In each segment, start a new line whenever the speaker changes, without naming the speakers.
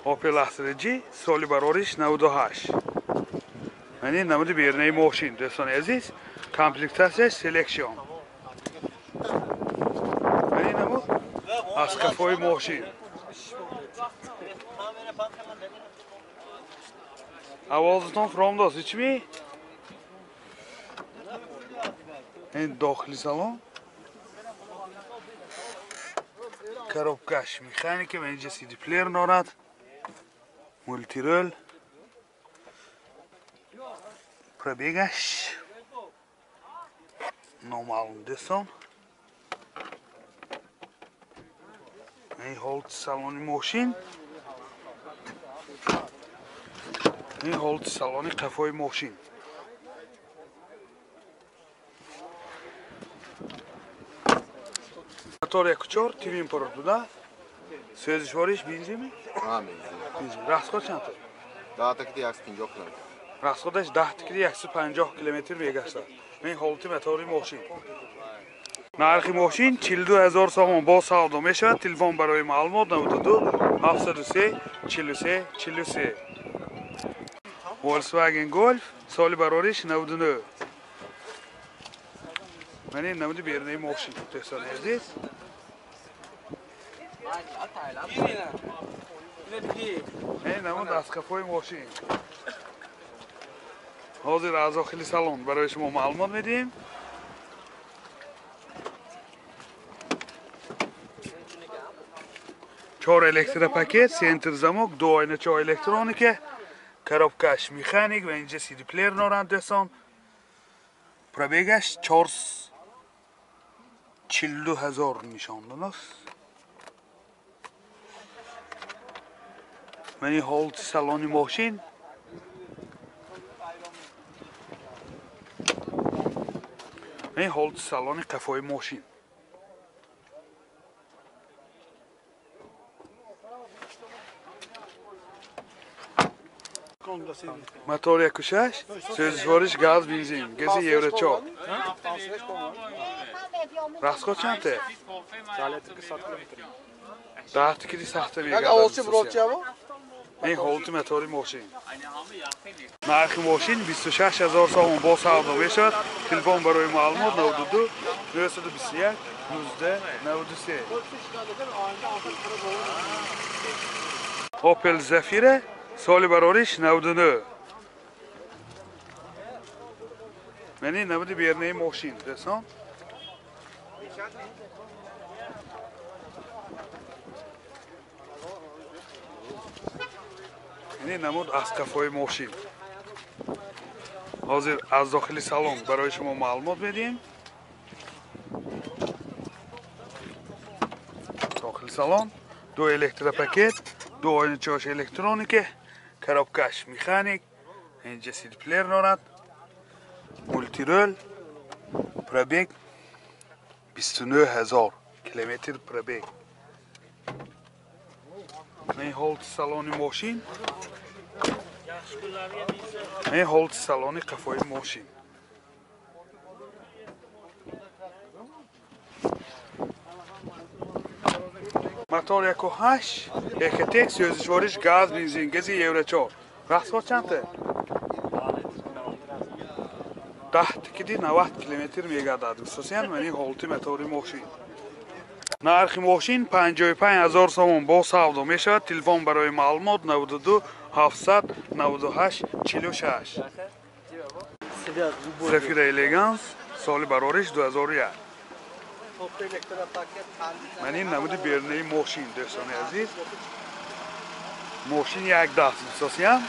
Opel Astra G соли барориш 98. Мани намуди берунаи мошин, дӯстони азиз, комплектатсияш Selection. Мани намуд аз қафои мошин. Овозатон фромдост, ичми? Ин дохили салон. Коробкаш механика, ва инҷа CD плеер дорад. Мультирол. Пробегаш номаълум, дӯстон. Ин ҳолати салони мошин. Ин ҳолати салони қафои мошин. Мотор 1.4 твин порт буда. Сӯзишвориш бензин? Бензин. Расход чанд?
10 километр километр.
Расходаш 10 кили 150 километр мегаштад. Ин ҳолати мотори мошин. Нархи мошин 42 000 сомон бо савдо мешавад. Телефон барои маълумот 92 703 43 43. Volkswagen Golf соли барориш 99. Ман ин намуди берунаи мошин, дӯстони азиз. Ин намуд аз қафои мошин. Ҳозир аз дохили салон барои шумо маълумот медиҳем. Чор электропакет, центр замок, ду ойначаҳо электроника, коробкаш механик ва инҷа CD плеер доранд, дӯстон. Пробегаш 442 ҳазор нишон додааст. Ман ин ҳолати салони мошин. Ин ҳолати салони қафои мошин. Мотор 1.6, сӯзишвориш газ, бензин, гази Евро 4. Расход чанд? 10 кили сахта мегардад. Ин ҳолати мотори мошин. Нархи мошин 26 000 сомон бо савдо мешавад. Телефон барои маълумот 92 921 19 93. Opel Zafira соли барориш 99. Ман ин намуди берунаи мошин, дӯстон. Ин намуд аз қафои мошин. Ҳозир аз дохили салон барои шумо маълумот медиҳем. Дохили салон ду электропакет, ду ойначаҳош электроника, коробкаш механик, инҷа CD плеер дорад, мультирол, пробег 29 000 километр пробег. Ин ҳолати салони мошин. Ин ҳолати салони қафои мошин. Мотор 1.8, Ecotec, сӯзишвориш газ, бензин, гази Евро 4. Расход чанд? 10 кили 90 километр мегардад. Хусусан ман ин ҳолати мотори мошин. Нархи мошин 55 000 сомон бо савдо мешавад. Телефон барои маълумот 92 798 46. Zafira Elegance соли барориш 2001. Ман ин намуди берунаи мошин, дӯстони азиз. Мошин як даст бисосиям.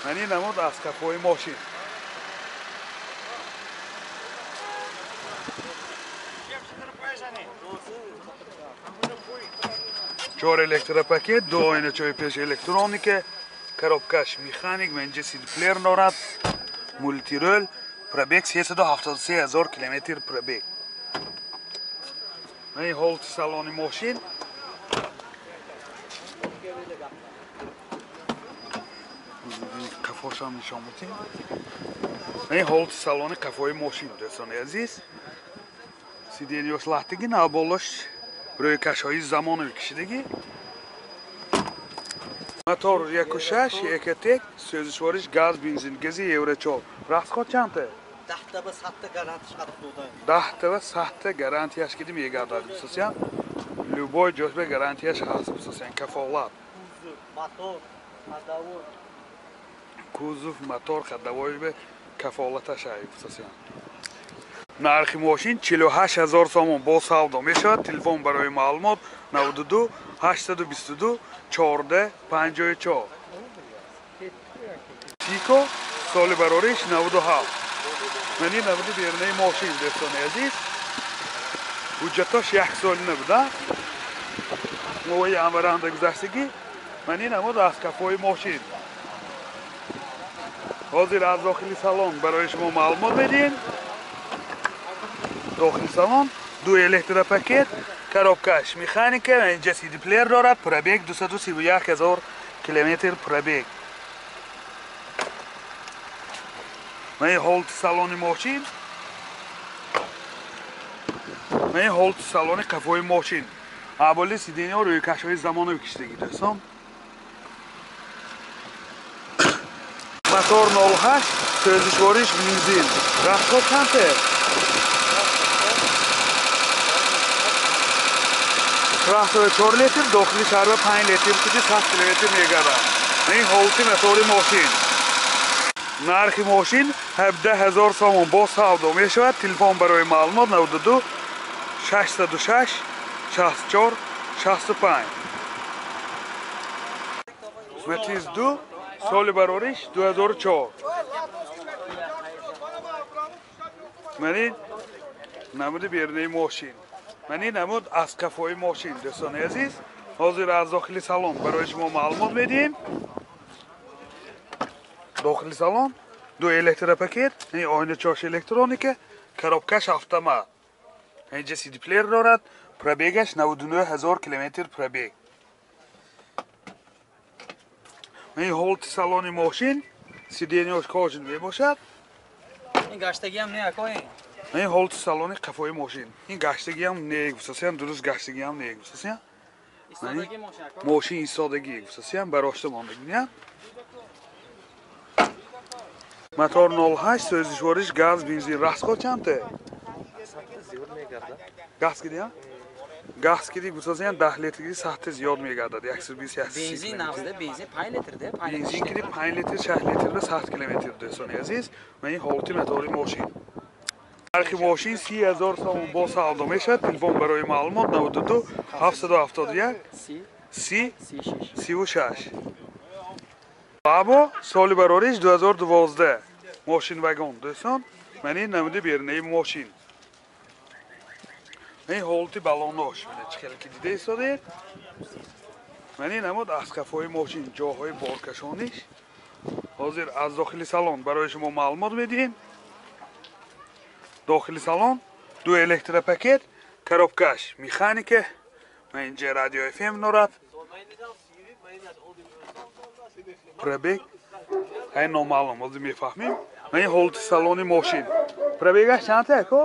Ман ин намуд аз қафои мошин. Чор электропакет, ду ойначаҳои пеш электроника, коробкаш механик, ва инҷа CD плеер дорад, мультирол, пробег 373 000 километр пробег. Ин ҳолати салони мошин. Қафошам нишон медиҳем. Ин ҳолати салони қафои мошин, дӯстони азиз. Сиденьёш латтагӣ, навболош рӯйкашҳои замонави кишидагӣ. Мотор 1.6 Ecotec, сӯзишвориш газ, бензин, гази Евро 4. Расход чанта?
10 та 100 та гарантияш қадр дода.
10 та 100 та гарантияш киди мегардад бисосян. Любой ҷойба гарантияш ҳаст бисосян, кафолат.
Кузов, мотор, ходовой.
Кузов, мотор, ходовой бе кафолаташ ай бисосян. Нархи мошин 48 ҳазор сомон бо савдо мешавад. Телефон барои маълумот 92 822 14 54. Тико соли барориш 97. Мани навди бернаи мошин дӯстони азиз. Ҳуҷҷатош як соли набуда. Моҳи январанда гузаштагӣ. Мани намуд аз кафои мошин. Ҳозир аз дохили салон барои шумо маълумот медиҳем. Дохили салон ду электропакет, коробкаш механика, инҷа CD плеер дорад, пробег 231 ҳазор километр пробег. Ман ҳолати салони мошин, ман ҳолати салони қафои мошин. Аболи сиденьяҳо рӯйкашҳои замонавӣ киштагӣ дӯстон. Мотор 08, сӯзишвориш бензин. Расход чанд? Трактор 4 литр, дохили шаҳр 5 литр, куҷи 100 километр мегардад. Ин ҳолати мотори мошин. Нархи мошин 17 ҳазор сомон бо савдо мешавад. Телефон барои маълумот 92 606 64 65. Matiz 2 соли барориш 2004. Мани намуди бернаи мошин. Мани намуд аз кафои мошин дӯстони азиз. Ҳозир аз дохили салон барои шумо маълумот медиҳем. Дохили салон ду электропакет, ин оиначош электроника, коробкаш автомат. Инҷа CD плеер дорад, пробегаш 99 ҳазор километр пробег. Ин ҳолати салони мошин, сиденьяш кожин мебошад.
Ин гаштагиам не ако ин.
Ин ҳолати салони қафои мошин. Ин гаштагиам не гуфтасиям, дуруст гаштагиам не гуфтасиям.
Истодагӣ мошин ако.
Мошин истодагӣ гуфтасиям, барошта мондагиям. Мотор 08, сӯзишвориш газ, бензин. Расход чанд? Газ кидия? Газ киди гуфтасиям 10 литрги 100 зиёд мегардад. 120 130.
Бензин нағзда, бензин 5 литр де, 5 литр.
Бензин киди 5 литр, 6 литр ва 100 километр дӯстони азиз. Ман ин ҳолати мотори мошин. Нархи мошин 30 ҳазор сомон бо савдо мешавад. Телефон барои маълумот 92 771 30 36. Лабо соли барориш 2012. Мошин вагон дӯстон. Ман ин намуди бернаи мошин. Ин ҳолати балонош чӣ хеле ки дида истодед. Ман ин намуд аз қафои мошин, ҷоҳои боркашониш. Ҳозир аз дохили салон барои шумо маълумот медиҳем. Дохили салон ду электропакет, коробкаш механика, ман инҷа радио FM дорад. Пробег ай номаълум, ҳозир мефаҳмем. Ман ин ҳолати салони мошин. Пробегаш чанд ако?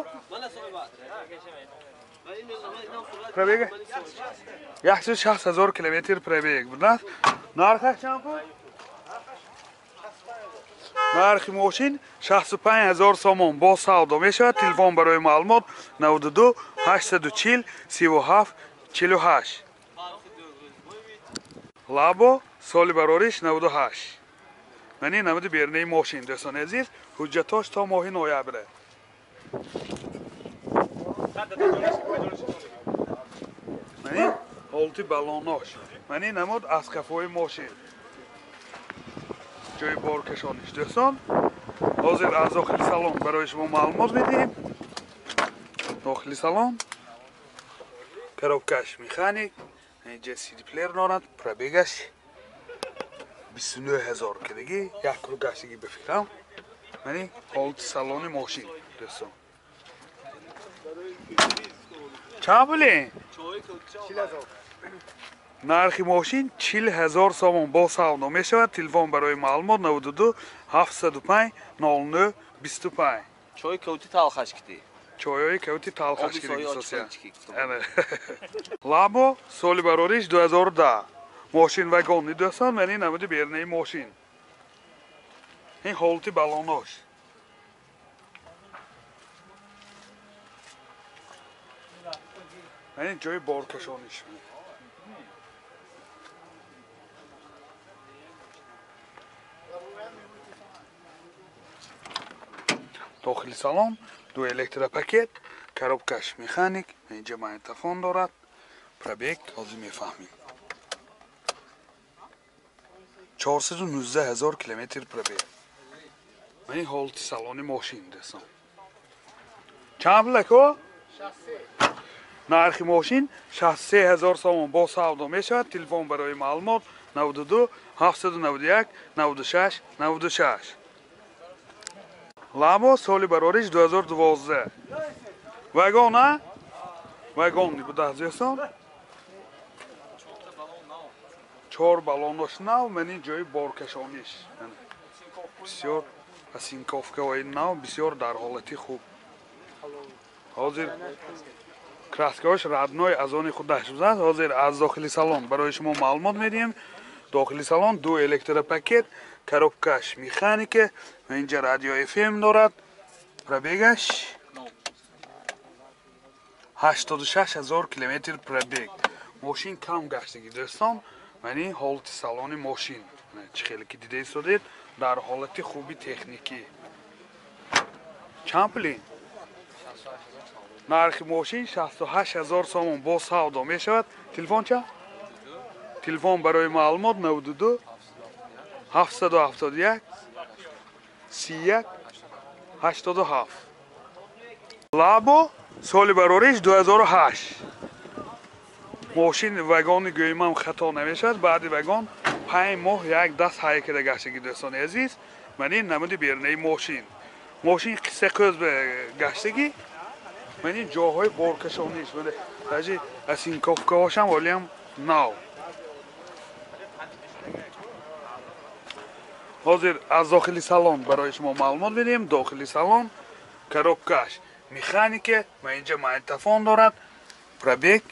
Пробег 160 ҳазор километр пробег будааст. Нархаш чанд буд? Нархи мошин 65 ҳазор сомон бо савдо мешавад. Телефон барои маълумот 92 840 37 48. Лабо соли барориш 98. Ман ин намуди бернаи мошин дӯстони азиз. Ҳуҷҷатош то моҳи ноябр. Ман ин ҳолати балонош. Ман ин намуд аз қафои мошин. Ҷои боркашониш дӯстон. Ҳозир аз дохили салон барои шумо маълумот медиҳем. Дохили салон коробкаш механик, инҷа CD плеер дорад, пробегаш 29 ҳазор килоги, як круг гаштагӣ ба фикрам. Мани ҳолати салони мошин дӯстон. Чанд пуле? Нархи мошин 40 ҳазор сомон бо савдо мешавад. Телефон барои маълумот 92 705 09 25.
Чой кавти талхаш кити.
Чойҳои кавти талхаш кити. Лабо соли барориш 2010. Мошин вагон дӯстон, ман ин намуди берунаи мошин. Ин ҳолати балонош. Ман ин ҷои боркашониш. Дохили салон ду электропакет, коробкаш механик, инҷа магнитофон дорад. Пробег ҳозир мефаҳмем. 419 ҳазор километр пробег. Ман ин ҳолати салони мошин дӯстон. Чанд пул ако? 63. Нархи мошин 63 ҳазор сомон бо савдо мешавад. Телефон барои маълумот 92 791 96 96. Лабо соли барориш 2012. Вагон, а? Вагон буда дӯстон. 4 балонош нав, ман ин ҷои боркашониш. Бисёр осинковкаҳои нав, бисёр дар ҳолати хуб. Ҳозир краскаҳош родной аз они худаш будааст. Ҳозир аз дохили салон барои шумо маълумот медиҳем. Дохили салон ду электропакет, коробкаш механика, инҷа радио FM дорад. Пробегаш 86 ҳазор километр пробег. Мошин кам гаштагӣ дӯстон. Ман ин ҳолати салони мошин. Чӣ хеле ки дида истодед, дар ҳолати хуби техникӣ. Чанд пул ин? Нархи мошин 68 ҳазор сомон бо савдо мешавад. Телефон чанд? Телефон барои маълумот 92 771 31 87. Лабо соли барориш 2008. Мошин вагони гӯимам хато намешавад. Баъди вагон 5 моҳ як даст ҳай карда гаштагӣ дӯстони азиз. Ман ин намуди берунаи мошин. Мошин қисса қӯз ба гаштагӣ. Ман ин ҷоҳои боркашониш. Даже осинковкаҳошам олиам нав. Ҳозир аз дохили салон барои шумо маълумот медиҳем. Дохили салон коробкаш механика, ва инҷа магнитофон дорад. Пробег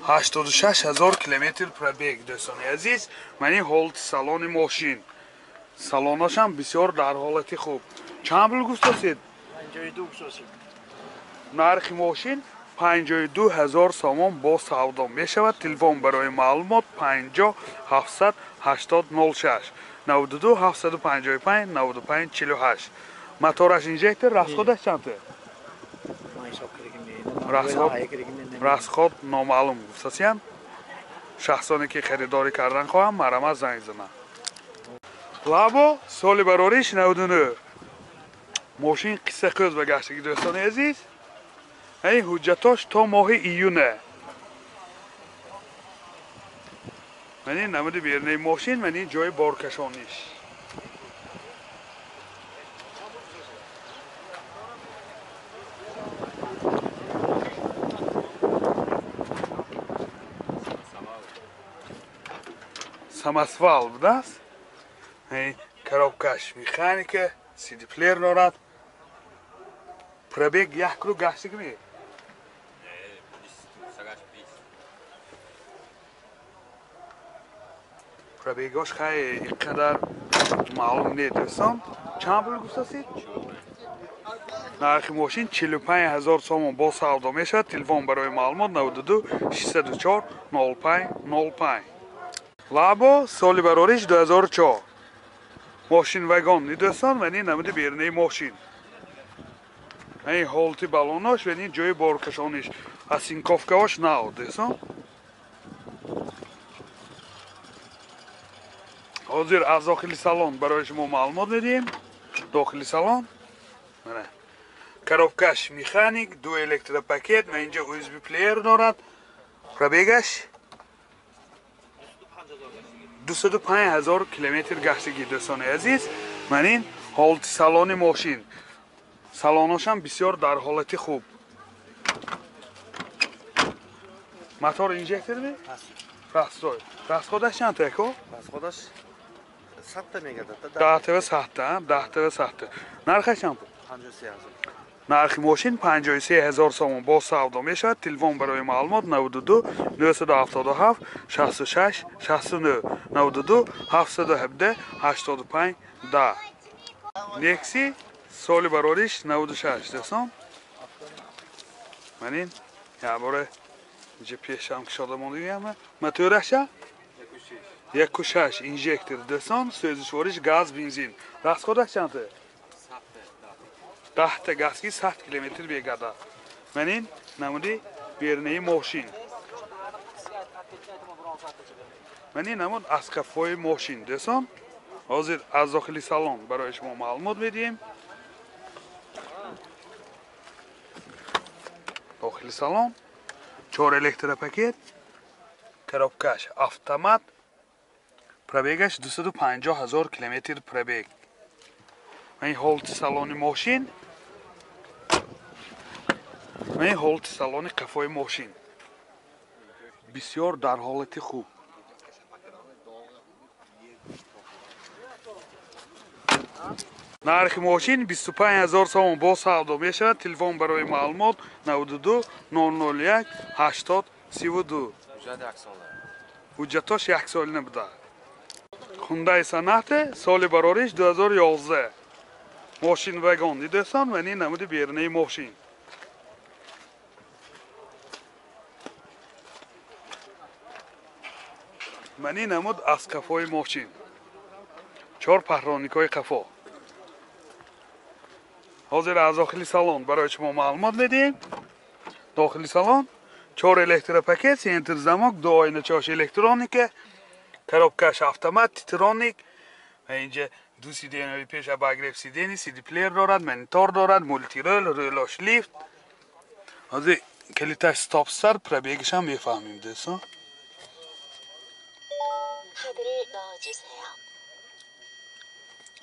86 ҳазор километр пробег дӯстони азиз. Ман ин ҳолати салони мошин. Салоношам бисёр дар ҳолати хуб. Чанд пул гуфтосед?
52 гуфтосед.
Нархи мошин 52 ҳазор сомон бо савдо мешавад. Телефон барои маълумот 50 780 06 92 755 95 48. Мотораш инжектор, расходаш чанд? Расход номаълум гуфтасиян. Шахсоне ки харидорӣ кардан хоҳам, марҳамат занг зананд. Лабо соли барориш 99. Мошин қисса қӯз ба гаштагӣ дӯстони азиз. Ин ҳуҷҷатош то моҳи июне. Ман ин намуди берунаи мошин, ман ин ҷои боркашониш. Самосвал будааст. Коробкаш механика, CD плеер дорад. Пробег як круг гаштагӣ ме? Пробегош хай ин қадар маълум не дӯстон. Чанд пул гуфтасед? Нархи мошин 45 ҳазор сомон бо савдо мешавад. Телефон барои маълумот 92 604 05 05. Лабо соли барориш 2004. Мошин вагон дӯстон, ва ин намуди берунаи мошин. Ин ҳолати балонош ва ин ҷои боркашониш. Осинковкаҳош нав дӯстон. Ҳозир аз дохили салон барои шумо маълумот медиҳем. Дохили салон коробкаш механик, ду электропакет, ва инҷа USB плеер дорад. Пробегаш 205 ҳазор километр гаштагӣ дӯстони азиз. Ман ин ҳолати салони мошин. Салоношам бисёр дар ҳолати хуб. Мотор инжектор ми? Растой. Расходаш чанд та яко?
Расходаш 100 та мегардад.
10 та 100 та, 10 та 100 та. Нархаш чанд пул?
53 ҳазор.
Нархи мошин 53 ҳазор сомон бо савдо мешавад. Телефон барои маълумот 92 977 66 69 92 717 85 10. Некси соли барориш 96 дӯстон. Ман ин як бора инҷа пешам кушода мондагиам. Мотораша 1.6 инжектор дӯстон, сӯзишвориш газ бензин. Расходаш чанд? 10 газки 100 километр бегардад. Ман ин намуди бернаи мошин. Ман ин намуд аз қафои мошин дӯстон. Ҳозир аз дохили салон барои шумо маълумот медиҳем. Дохили салон 4 электропакет, коробкаш автомат, пробегаш 250 ҳазор километр пробег. Ман ҳолати салони мошин. Ман ҳолати салони қафои мошин. Бисёр дар ҳолати хуб. Нархи мошин 25 ҳазор сомон бо савдо мешавад. Телефон барои маълумот 92 001 80 32. Ҳуҷҷатош яксолина буда. Hyundai Sonata соли барориш 2011. Мошин вагон дӯстон, ва ин намуди берунаи мошин. Ман ин намуд аз қафои мошин. 4 паҳроникҳои қафо. Ҳозир аз дохили салон барои шумо маълумот медиҳем. Дохили салон 4 электропакет, центр замок, 2 оиначаҳош электроника, коробкаш автомат, титроник. Ва инҷа ду сиденьяи пеш обогрев сиденья, CD плеер дорад, монитор дорад, мултирол, рӯлош лифт. Ҳозир калиташ стоп старт, пробегашам мефаҳмем дӯстон.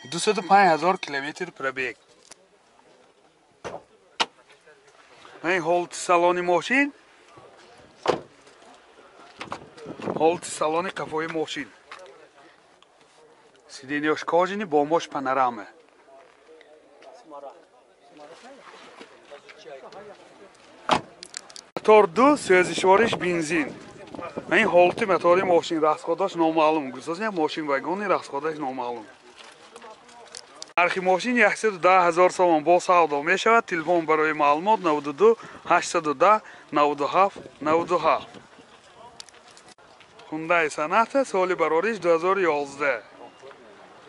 205 ҳазор километр пробег. Ин ҳолати салони мошин, ҳолати салони қафои мошин. Сиденьяш кожини, бомош панорама. Мотор 2, сӯзишвориш бензин. Ин ҳолати мотори мошин, расходаш номаълум. Гузошт мошин вагони, расходаш номаълум. Нархи мошин 110 ҳазор сомон бо савдо мешавад. Телефон барои маълумот 92 810 97 97. Hyundai Sonata соли барориш 2011.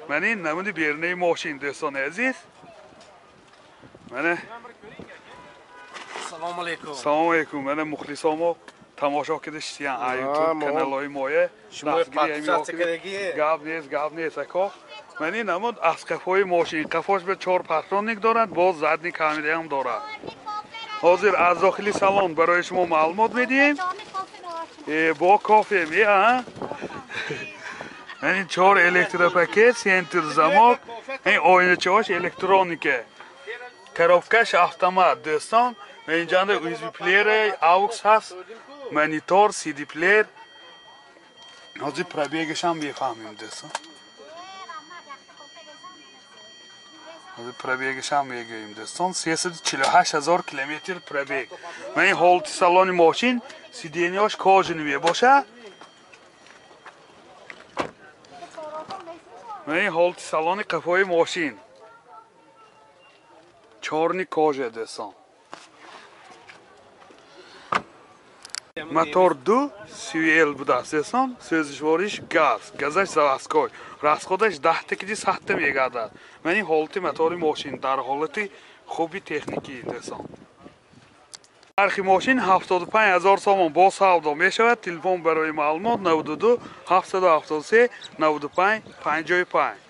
Ман ин намуди берунаи мошин дӯстони азиз. Мана
Салом алейкум.
Салом алейкум. Мана мухлисомо тамошо карда шитиян YouTube каналҳои моя. Гап нест, гап нест ако. Ман ин намуд аз қафои мошин. Қафош ба 4 патроник дорад, боз задни камераам дорад. Ҳозир аз дохили салон барои шумо маълумот медиҳем. Бо кофе ме, а? Ин 4 электропакет, центр замок, ин оиначаҳош электроника. Коробкаш автомат, дӯстон. Инҷанда USB плеер, AUX ҳаст, монитор, CD плеер. Ҳозир пробегашам мефаҳмем, дӯстон. Ҳозир пробегашам мегӯем, дӯстон. 348 ҳазор километр пробег. Ман ин ҳолати салони мошин, сиденьяш кожини мебошад. Ман ин ҳолати салони қафои мошин. Чорни кожа, дӯстон. Мотор 2 CVL будааст, дӯстон. Сӯзишвориш газ, газаш заводской. Расходаш 10 киди 100 мегардад. Ман ин ҳолати мотори мошин дар ҳолати хуби техникӣ, дӯстон. Нархи мошин 75 ҳазор сомон бо савдо мешавад. Телефон барои маълумот 92 773 95 55.